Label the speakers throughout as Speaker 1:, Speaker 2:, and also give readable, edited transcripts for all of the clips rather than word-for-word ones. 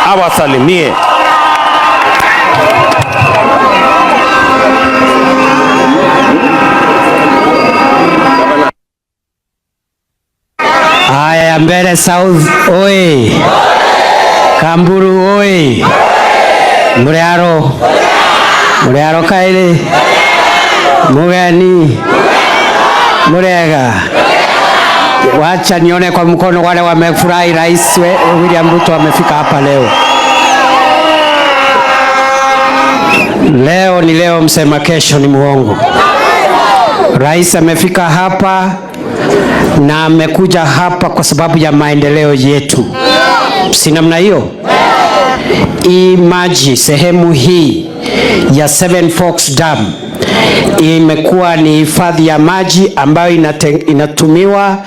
Speaker 1: awasalimie.
Speaker 2: Haya, Mbeere South oi, Kamburu oi, Muriaro, Muriaro kaire, Mugeni, Murega. Wacha nione kwa mkono wale wamefurahi Rais William Ruto amefika hapa leo. Leo ni leo, msema kesho ni muongo. Rais amefika hapa na amekuja hapa kwa sababu ya maendeleo yetu. Si namna hiyo? Hii maji sehemu hii ya Seven Forks Dam imekuwa ni hifadhi ya maji ambayo inatumiwa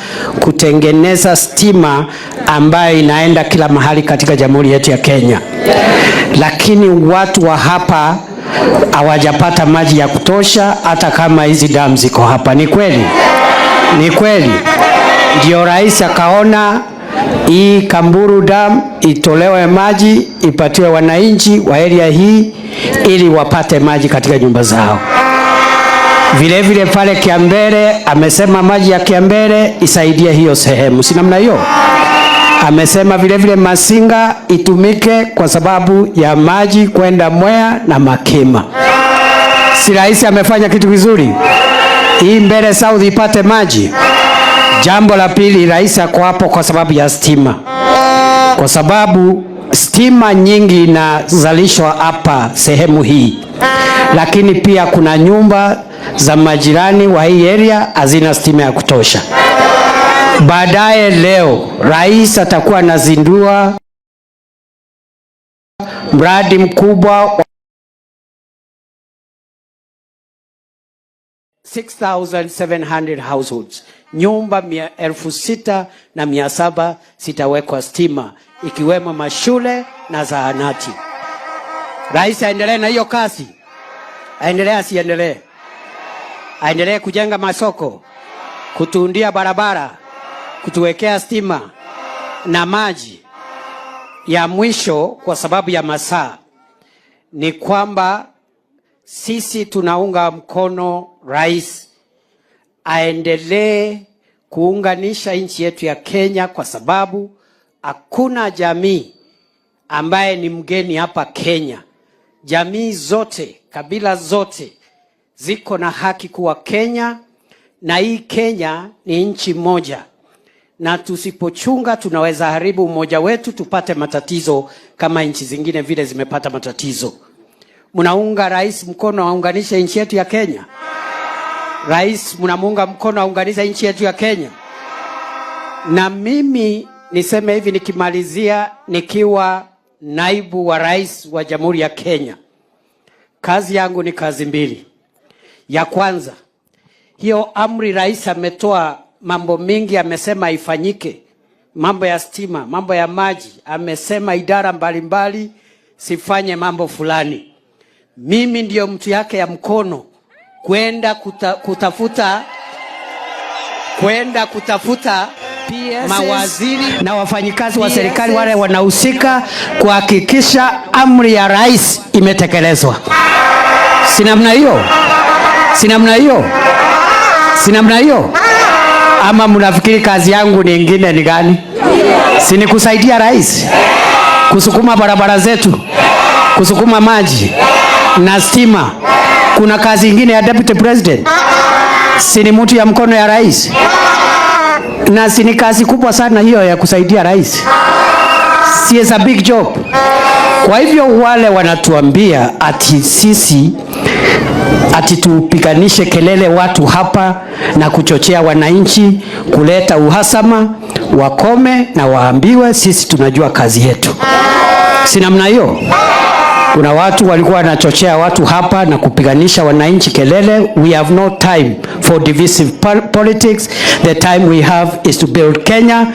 Speaker 2: kutengeneza stima ambayo inaenda kila mahali katika jamhuri yetu ya Kenya. Lakini watu wa hapa hawajapata maji ya kutosha hata kama hizi dam ziko hapa. Ni kweli? Ni kweli. Ndio rais akaona hii Kamburu Dam itolewe maji ipatiwe wananchi wa area hii ili wapate maji katika nyumba zao. Vile vile pale Kiambere amesema maji ya Kiambere isaidie hiyo sehemu, si namna hiyo? Amesema vile vile Masinga itumike kwa sababu ya maji kwenda Mwea na Makima. Si rais amefanya kitu kizuri? Hii Mbeere South ipate maji. Jambo la pili, rais ako hapo kwa sababu ya stima. Kwa sababu stima nyingi inazalishwa hapa sehemu hii. Lakini pia kuna nyumba za majirani wa hii area hazina stima ya kutosha. Baadaye leo rais atakuwa anazindua mradi mkubwa wa 6,700 households. Nyumba elfu sita na mia saba zitawekwa stima, ikiwemo mashule na zahanati. Rais aendelee na hiyo kazi. Aendelee asiendelee? Aendelee kujenga masoko, kutuundia barabara, kutuwekea stima na maji. Ya mwisho, kwa sababu ya masaa, ni kwamba sisi tunaunga mkono rais aendelee kuunganisha nchi yetu ya Kenya, kwa sababu hakuna jamii ambaye ni mgeni hapa Kenya. Jamii zote, kabila zote ziko na haki kuwa Kenya, na hii Kenya ni nchi moja. Na tusipochunga tunaweza haribu umoja wetu, tupate matatizo kama nchi zingine vile zimepata matatizo. Mnaunga rais mkono aunganishe nchi yetu ya Kenya? Rais mnamuunga mkono aunganishe nchi yetu ya Kenya? Na mimi niseme hivi nikimalizia, nikiwa naibu wa rais wa Jamhuri ya Kenya, kazi yangu ni kazi mbili. Ya kwanza, hiyo amri rais ametoa mambo mingi, amesema ifanyike, mambo ya stima, mambo ya maji, amesema idara mbalimbali sifanye mambo fulani. Mimi ndio mtu yake ya mkono kwenda kwenda kutafuta
Speaker 3: PSs,
Speaker 2: mawaziri na wafanyikazi wa
Speaker 3: PSs.
Speaker 2: serikali wale wanahusika kuhakikisha amri ya rais imetekelezwa. Si namna hiyo? Si namna hiyo? Si namna hiyo? Ama mnafikiri kazi yangu nyingine ni gani? Si ni kusaidia rais? Kusukuma barabara zetu, kusukuma maji na stima. Kuna kazi ingine ya deputy president? Si ni mtu ya mkono ya rais? Na si ni kazi kubwa sana hiyo ya kusaidia rais? Si is a big job. Kwa hivyo wale wanatuambia ati sisi ati tupiganishe kelele watu hapa na kuchochea wananchi kuleta uhasama, wakome na waambiwe sisi tunajua kazi yetu. Si namna hiyo? Kuna watu walikuwa wanachochea watu hapa na kupiganisha wananchi kelele. We have no time for divisive politics. The time we have is to build Kenya,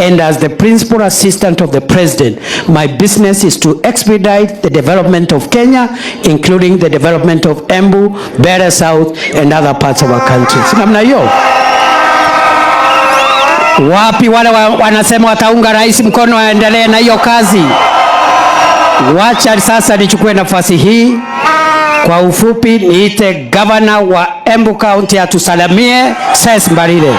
Speaker 2: and as the principal assistant of the president, my business is to expedite the development of Kenya, including the development of Embu, Mbeere South, and other parts of our country. Si namna hiyo? Wapi wale wanasema wataunga rais mkono aendelee na hiyo kazi? Wacha sasa nichukue nafasi hii kwa ufupi niite gavana wa Embu County atusalamie, Ses Mbarire.